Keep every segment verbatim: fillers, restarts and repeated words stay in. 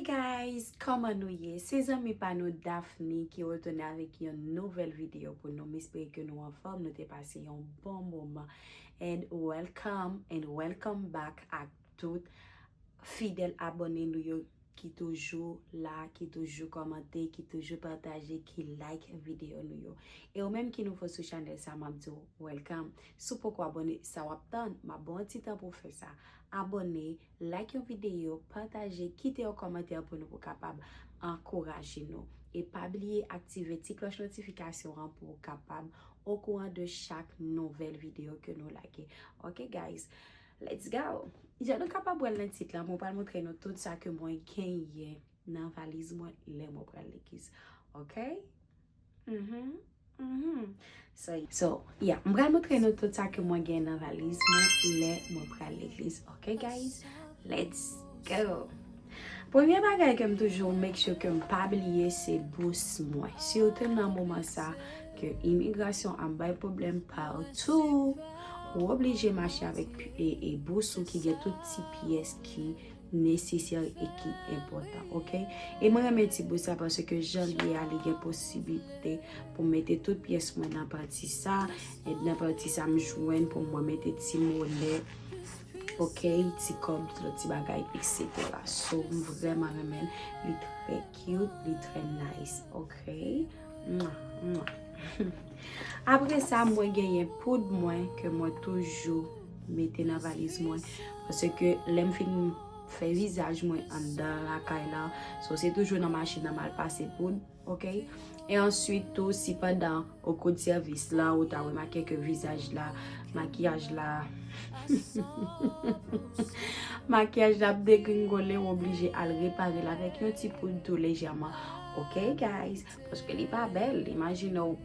Guys, kòman nou ye? Se zanmi pa nou Daphne ki retounen avèk yon nouvèl videyo pou nou. M espere ke nou anfòm, nou te pase yon bon moman. And welcome, and welcome back ak tout fidèl abòne nou yo ki toujou la, ki toujou kòmante, ki toujou pataje, ki like videyo nou yo. E ou menm ki nouvo sou chanèl sa, m ap di w welcome. Si w poko abòne, sa w ap tann? M ap ba w yon ti tan pou w fè sa. Abòne, like yon videyo, pataje, kite yon kòmantè pou nou, pou kapab ankouraje nou. E pa bliye aktive ti klòch notifikasyon an pou w kapab okouran de chak nouvèl videyo ke nou lage. Ok, guys? Let's go! Jan nou kapab wè l nan tit la, mwen pral montre nou tout sa ke mwen genyen nan valiz mwen lè mwen pral legliz. Ok? Mhm. Mhm. So, so, yeah, m pral montre nou tout sa ke mwen gen nan valiz mwen lè mwen pral legliz. Ok, guys? Let's go! Premye bagay ke m toujou make sure ke m pa bliye, se bous mwen. Sitou nan moman sa ke imigrasyon ap bay pwoblèm patou, ou oblije mache avèk pi-, e, e bous ou ki gen tout ti pyès ki nesesè e ki enpòtan, ok? E mwen renmen ti bous sa paske jan l ye a, li gen posiblite pou m mete tout pyès mwen nan pati sa, e nan pati sa m jwenn pou mwen mete ti monè, ok, ti kòb, lòt ti bagay, et cetera. So, m vrèman renmen l, li trè cute, li trè nice, ok? Mwa, mwa. Apre sa, mwen genyen poud mwen ke mwen toujou mete nan valiz mwen. Paske lè m fin fè vizaj mwen anndan lakay la, so se toujou nan machin nan m al pase poud, ok? E answit tou, si pandan o kou de sèvis la, ou ta remake ke vizaj la, makiyaj la, makiyaj la ap degringole, ou oblije al repare l avèk yon ti poud tou lejèman. Ok, guys? Paske li pa bèl. Imajine w,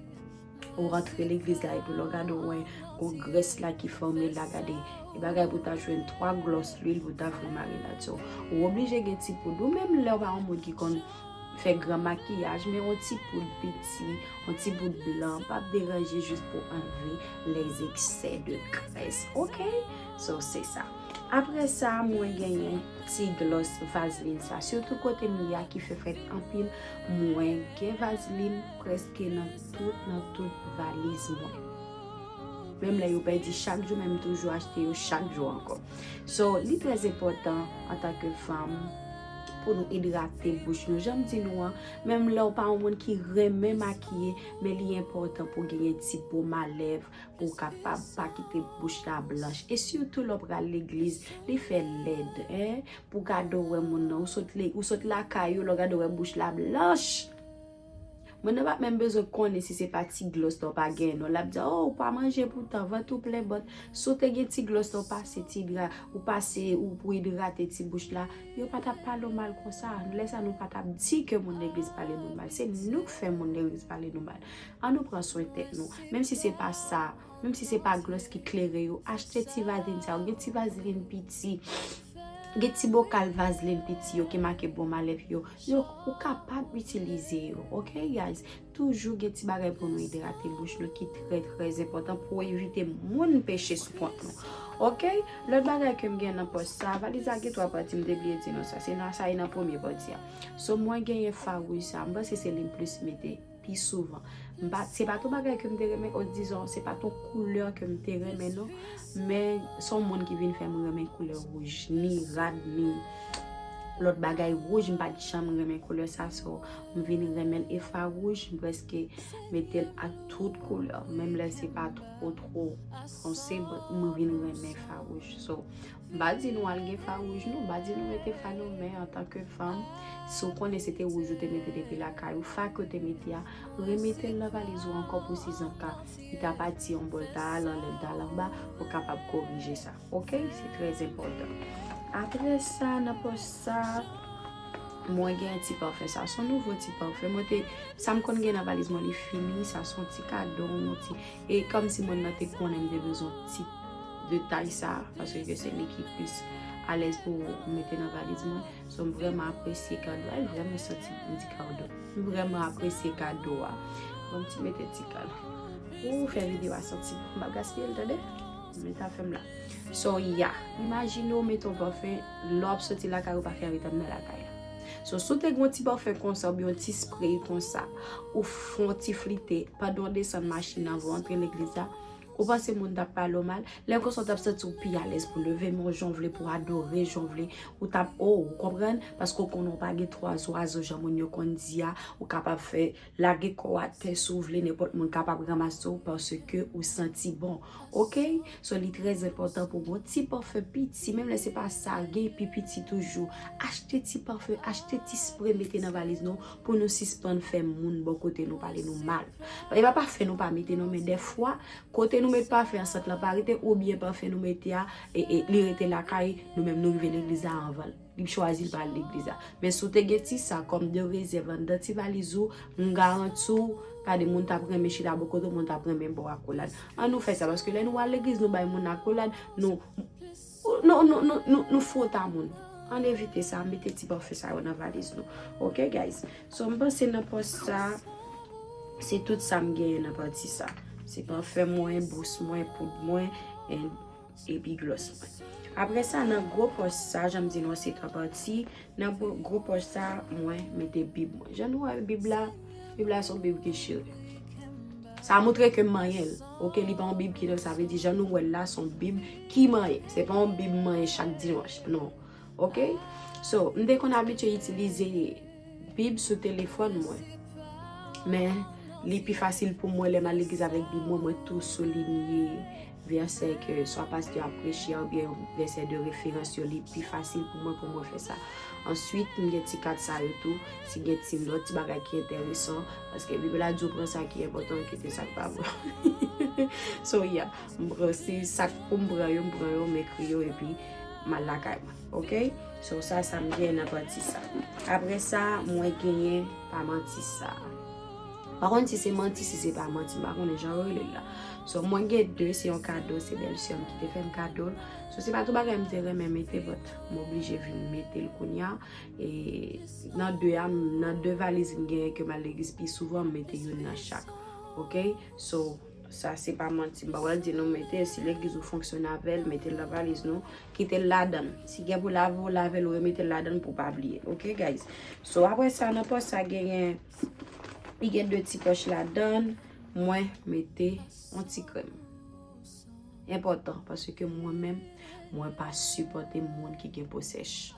ou rantre legliz la, epi lè w gade, w wè yon grès la ki fòme la, gade. E bagay pou ta jwenn twa glòs lwil pou ta fè marinad. So, ou oblije gen ti poud. Ou menm lè w pa yon moun ki konn fè gran makiyaj, men yon ti poud piti, yon ti poud blan, p ap deranje, jis pou anlve les excès de graisse, ok? So, se sa. Apre sa, mwen genyen ti glòs vazlin sa. Sitou kote m ye a ki fè frèt anpil, mwen gen vazlin prèske nan tout, nan tout valiz mwen. Menm lè yo pèdi chak jou, men m toujou achte yo chak jou ankò. So, li trè enpòtan antanke fanm pou nou idrate bouch nou. Jan m di nou an, menm lè w pa yon moun ki renmen makiye, men li enpòtan pou w genyen ti pòm a lèv pou w kapab pa kite bouch la blanch. E sitou lè w pral legliz, li fè lèd, en, pou gade w wè moun nan, ou sot le-, ou sot lakay ou, lè w gade w wè bouch la blanch. Moun nan p ap menm bezwen konnen si se pa ti glòs la w pa gen non. L ap di, "Oh, ou pa manje poutan, vant ou plen." But si w te gen ti glòs la, ou pase ti dra, ou pase ou pou idrate ti bouch la, yo pa t ap pale w mal konsa. Lè sa, nou pa t ap di ke moun legliz pale nou mal. Se nou k fè moun legliz pale nou mal. An nou pran swen tèt nou. Menm si se pa sa, menm si se pa glòs ki klere yo, achte ti vazlin sa yo. Gen ti vazlin piti. Gen ti bokal vazlin piti yo ki make bòm a lèv yo. Yo, ou kapab itilize yo, ok, guys? Toujou gen ti bagay pou nou idrate bouch nou ki trè, trè enpòtan pou evite moun peche sou kont nou. Ok? Lòt bagay ke m gen nan pòch sa, valiz la gen twa pati, m te bliye di nou sa. Se nan sa e nan premye pati a. So, mwen genyen fawouj sa, m panse se li m plis mete pi souvan. M pa, se pa t yon bagay ke m te renmen, o dizon, se pa t yon koulè ke m te renmen non, men se yon moun ki vin fè m renmen koulè wouj, ni rad, ni lòt bagay wouj, m pa t janm renmen koulè sa, so, m vin renmen l. E fawouj, m prèske mete l ak tout koulè, menm lè se pa two, two fonse, but m vin renmen fawouj. So, m pa di nou al gen fawouj non, m pa di nou mete fa non, men antanke fanm, si w konnen se te wouj ou te mete depi lakay ou, fa ke w te mete a, remete l nan valiz ou ankò pou si zonka li ta pati yon bò, l ta al anlè, l ta al anba, ou kapab korije sa. Ok? Se trè enpòtan. Apre sa, nan pòch sa, mwen gen ti pafen. Sa se yon nouvo ti pafen. Mwen te, sa m konn gen nan valiz mwen, li fini. Sa se yon ti kado, yon ti, e kòmsi moun nan te konnen m te bezwen ti detay sa, paske se li ki plis alèz pou mete nan valiz mwen. So, m vrèman apresye kado a. Li vrèman santi bon ti kado. M vrèman apresye kado a. Bon, m ti mete ti kal. Ou fè videyo a santi bon. M ap gaspiye l, tande? Men zafè m la. So, yeah. Imajine w mete yon pafen, lè w ap soti lakay ou pa fè ret anndan lakay la. So, si w te gen yon ti pafen konsa oubyen yon ti spray konsa, ou fè yon ti flite pandan w desann machin nan, avan w antre legliz la, ou panse moun t ap pale w mal? Lè konsa w t ap santi w pi alèz pou leve men w jan w vle, pou adore jan w vle, ou t ap, oh, ou konprann? Paske w konnen w pa gen twa zwazo jan moun yo konn di a, ou kapab fè lage kò w atè si w vle, nenpòt moun kapab ranmase w paske ou santi bon. Oke? So, li trè enpòtan pou w gen yon ti pafen piti, menm lè se pa sa, gen pi piti toujou. Achte ti pafen, achte ti spray, mete nan valiz nou pou nou sispann fè moun bò kote nou pale nou mal. E pa pafen nou pa mete non, men dèfwa, kote nou met pafen an, sant lan pa rete, oubyen pafen nou mete a, e, e, li rete lakay, nou menm nou rive legliz la anvan l. Li chwazi l pa al legliz la. Men si w te gen ti sa kòm de rezèv anndan ti valiz ou, m garanti w, gade moun t ap renmen chita bò kote w, moun t ap renmen ba w akolad. Ann nou fè sa, paske lè nou al legliz, nou bay moun akolad, nou, nou, nou, nou, nou, nou fwot a moun. Ann evite sa, mete ti pafen sa yo nan valiz nou. Oke, guys? So, m panse nan pòs sa, se tout sa m genyen nan pati sa. Se pafen mwen, bous mwen, poud mwen, and epi glòs mwen. Apre sa, nan gwo pòch sa, jan m di nou an, se twa pati. Nan gwo, gwo pòch sa, mwen mete bib mwen. Jan nou wè bib la, bib la se yon bib ki chire. Sa montre ke m manyen l. Oke, li pa yon bib ki, sa vle di, jan nou wè l la, se yon bib ki manyen. Se pa yon bib manyen chak dimanch, non. Oke? So, m te konn abitye itilize bib sou telefòn mwen. Men, li pi fasil pou mwen lè m al legliz avèk bib mwen, mwen tou soulinye vèsè ke swa pastè a ap preche a oubyen vèsè de referans yo, li pi fasil pou mwen pou mwen fè sa. Answit, m gen ti kat sa yo tou, si gen ti nòt, ti bagay ki enteresan, paske bib la di w pran sa ki enpòtan, kite sa k pa bon. So, yeah, m pran, si sa k pou m pran yo, m pran yo, m ekri yo, epi m al lakay mwen. Oke? So, sa, sa m gen nan pati sa. Apre sa, mwen genyen pa manti sa. M pa konn si se manti, si se pa manti, m pa konnen jan yo rele l la. So, mwen gen de, se yon kado, se bèlsè m ki te fè m kado l. So, se pa tout bagay m te renmen mete, but m oblije vin mete l kounye a. E nan de a, m, nan de valiz m genyen ke m al legliz pi souvan, m mete youn nan chak. Oke? So, sa se pa manti. M pa pral di nou mete, si legliz ou fonksyone avè l, mete l nan valiz nou, kite l ladan l. Si gen pou lave, w lave l, ou remete l ladan l pou w pa bliye l. Oke, guys? So, apre sa, nan pòch sa, genyen, li gen de ti pòch ladan l. Mwen mete yon ti krèm. Enpòtan, paske mwen menm, mwen pa sipòte moun ki gen po sèch.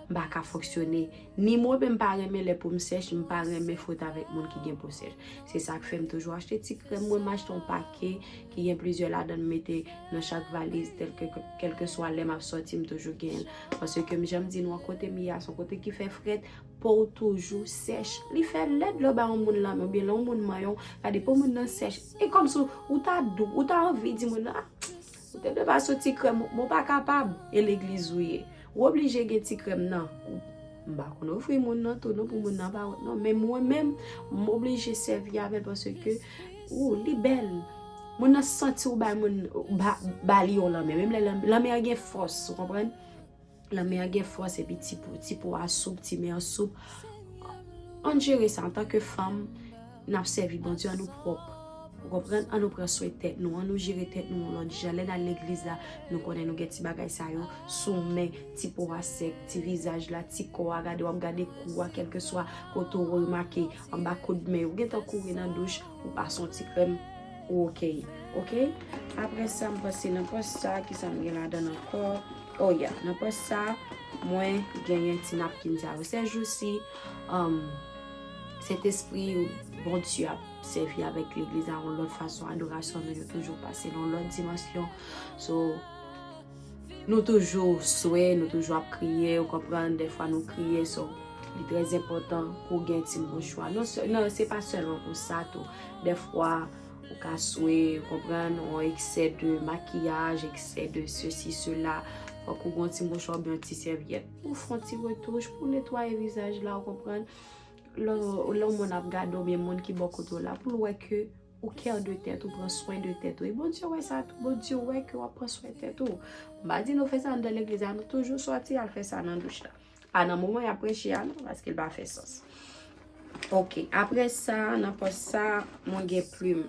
M pa ka fonksyone. Ni mwen menm pa renmen lè po m sèch, m pa renmen fwote avèk moun ki gen po sèch. Se sa k fè m toujou achte ti krèm mwen, m achte yon pake ki gen plizyè ladan, m mete nan chak valiz, tèlke, kèlkeswa lè m ap sòti, m toujou genyen l. Paske m, jan m di nou an, kote m ye a, se yon kote ki fè frèt, po w toujou sèch. Li fè lèd lè w ba yon moun lanmen, oubyen lè yon moun manyen w, gade po moun nan sèch. E kòmsi w ta dou, ou ta anvi di moun nan, ah, ou te dwe pase yon ti krèm, ou pa kapab, e legliz ou ye. Ou oblije gen ti krèm nan. Ou, m pa konn ofri moun nan tou non pou moun nan pa wont non. Men mwen menm, m oblije sèvi avè l paske, ou, li bèl. Moun nan santi ou bay moun, ba, ba li yon lanmen. Menm lè lanmen, lanmen an gen fòs, ou konprann? Lanmen an gen fòs epi ti po, ti po a soup, ti men an soup. Ann jere sa antanke fanm, n ap sèvi Bondye, ann nou pwòp. Ou konprann? Ann nou pran swen tèt nou, ann nou jere tèt nou yon lòt jan. Lè n al legliz la, nou konnen nou gen ti bagay sa yo sou men, ti po a sèk, ti vizaj la, ti kò a, gade w ap gade kou a, kèlkeswa kote w remake, anba koud men, ou gentan kouri nan douch, ou pase yon ti krèm, ou oke. Oke? Apre sa, m panse nan pòch sa, kisa m gen ladan l ankò? Oh yeah, nan pòch sa, mwen genyen ti napkin sa yo. Sèjousi, um, Sentespri Bondye ap sèvi avèk legliz la yon lòt fason, adorasyon nou yo toujou pase nan yon lòt dimansyon. So, nou toujou swe, nou toujou ap kriye, ou konprann, dèfwa nou kriye, so, li trè enpòtan pou w gen ti mouchwa. Non, se, non, se pa sèlman pou sa tou. Dèfwa, ou ka swe, ou konprann, yon eksè de makiyaj, eksè de sesi, sela, fòk ou gen yon ti mouchwa oubyen yon ti sèvyèt. Ou fè yon ti retouch pou netwaye vizaj la, ou konprann. Lè, lè yon moun ap gade w, oubyen moun ki bò kote w la, pou l wè ke ou care de tèt ou, pran swen de tèt ou. E Bondye wè sa tou. Bondye wè ke w ap pran swen tèt ou. M pa di nou fè sa anndan legliz la, nou toujou sòti al fè sa nan douch la. Pa nan moman y ap preche a non, paske l pa fè sans. Oke, apre sa, nan pòch sa, mwen gen plim.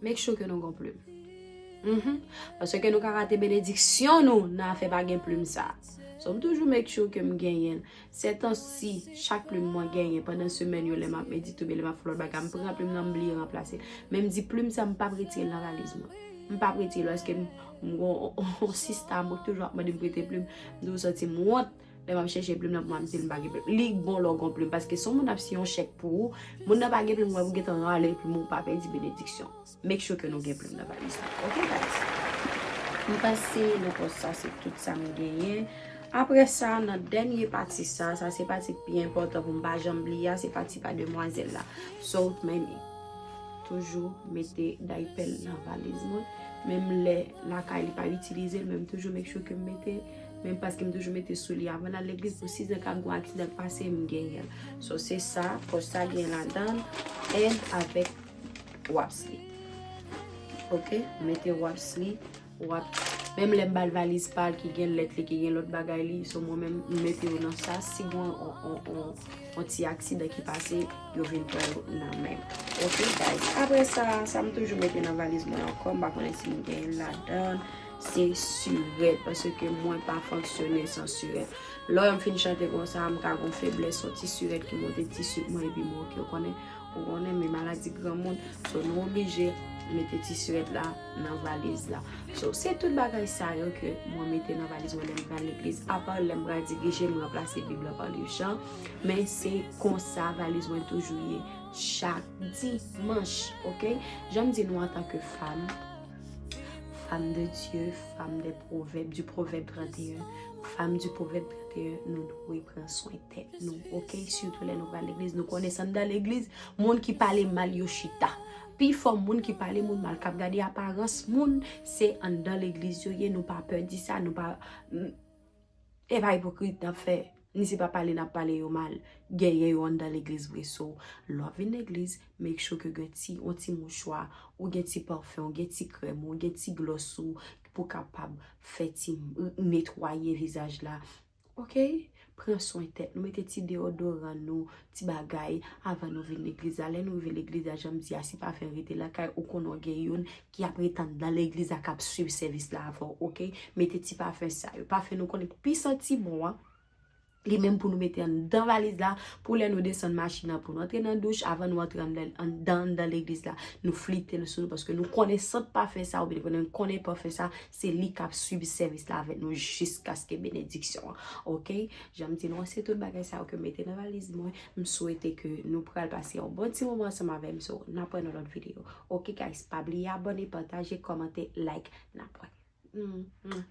Make sure ke nou gen plim. Mhm. Paske nou ka rate benediksyon nou nan afè pa gen plim sa. So, m toujou make sure ke m genyen l. Sètansi, chak plim mwen genyen pandan semèn yo, lè m ap medite oubyen lè m ap fè lòt bagay, m pran plim nan, m bliye ranplase l. Men m di plim sa, m p ap retire l nan valiz mwen. M p ap retire l paske m, m gon yon sista mwen toujou ap mande m prete plim. M toujou santi m wont lè m ap chèche plim nan pou m ap di l m pa gen plim. Li bon lè w gon plim paske si yon moun ap siyen yon chèk pou ou, moun nan pa gen plim, ou gentan rale plim ou, pa pèdi benediksyon. Make sure ke nou gen plim nan valiz la. Ok, guys? M panse nan pòs sa, se tout sa m genyen. Apre sa, nan dènye pati sa, sa se pati k pi enpòtan pou m pa janm bliye a, se pati pa demwazèl la. So, men, toujou mete daypè l nan valiz mwen. Menm lè lakay li pa itilize l, men m toujou make sure ke m mete, menm paske m toujou mete sou li avan n al legliz pou si de ka m gon aksidan k pase, m genyen l. So, se sa, pòs sa gen ladan l, and avèk wòps li. Ok, mete wòps li, wòps. Menm lè m ba l valiz pa l ki gen lèt li, ki gen lòt bagay li, so mwen menm m mete yo nan sa. Si gon on, on, on, on ti aksidan ki pase, yo vin pran yo nan men m. Ok, guys. Apre sa, sa m toujou mete nan valiz mwen ankò, m pa konnen si m genyen l ladan, se sirèt, paske mwen pa fonksyone san sirèt. Lè m fin chante konsa, m ka gon feblès, yon ti sirèt ki monte ti sik mwen, epi mwen, ok, ou konnen, ou konnen, men maladi granmoun, so nou oblije mete ti sirèt la nan valiz la. So, se tout bagay sa yo ke mwen mete nan valiz mwen lè m pral legliz. Apa lè m pral dirije, m ranplase Bib la pa liv chan. Men se konsa valiz mwen toujou ye chak dimanch, ok? Jan m di nou antanke fanm, fanm de Dye, fanm de pwovèb, du Pwovèb trant e en, fanm du Pwovèb trant e en, nou dwe pran swen tèt nou, ok? Sitou lè nou pral legliz, nou konnen se anndan legliz, moun ki pale mal yo chita. Pifò moun ki pale moun mal, k ap gade aparans moun, se anndan legliz yo ye, nou pa pè di sa, nou pa, e pa ipokrit n ap fè, ni se pa pale n ap pale yo mal, genyen yo anndan legliz vre. So, lè w ap vin legliz, make sure ke gen ti, yon ti mouchwa, ou gen ti pafen, ou gen ti krèm, ou gen ti glòs ou, pou kapab fè ti, netwaye vizaj la. Ok? Pran swen tèt nou, mete ti deodoran nou, ti bagay, avan nou vin legliz la. Lè nou rive legliz la, jan m di a, si pafen rete lakay, ou konnen w gen youn ki ap ret anndan legliz la, k ap swiv sèvis la avè w, ok? Mete ti pafen sa yo. Pafen nou konnen k pi santi bon an, li menm pou nou mete anndan valiz la, pou lè nou desann machin nan, pou nou antre nan douch, avan nou antre anndan, anndan, anndan legliz la, nou flite l sou nou, paske nou konnen sant pafen sa, oubyen nou konnen pafen sa, se li k ap swiv sèvis la avèk nou jiskaske benediksyon an. Ok? Jan m di nou an, se tout bagay sa yo ke m mete nan valiz mwen. M swete ke nou pral pase yon bon ti moman ansanm avè m. So, n ap wè nan lòt videyo. Ok, guys, pa bliye abòne, pataje, kòmante, like. N ap wè. Mm, mm.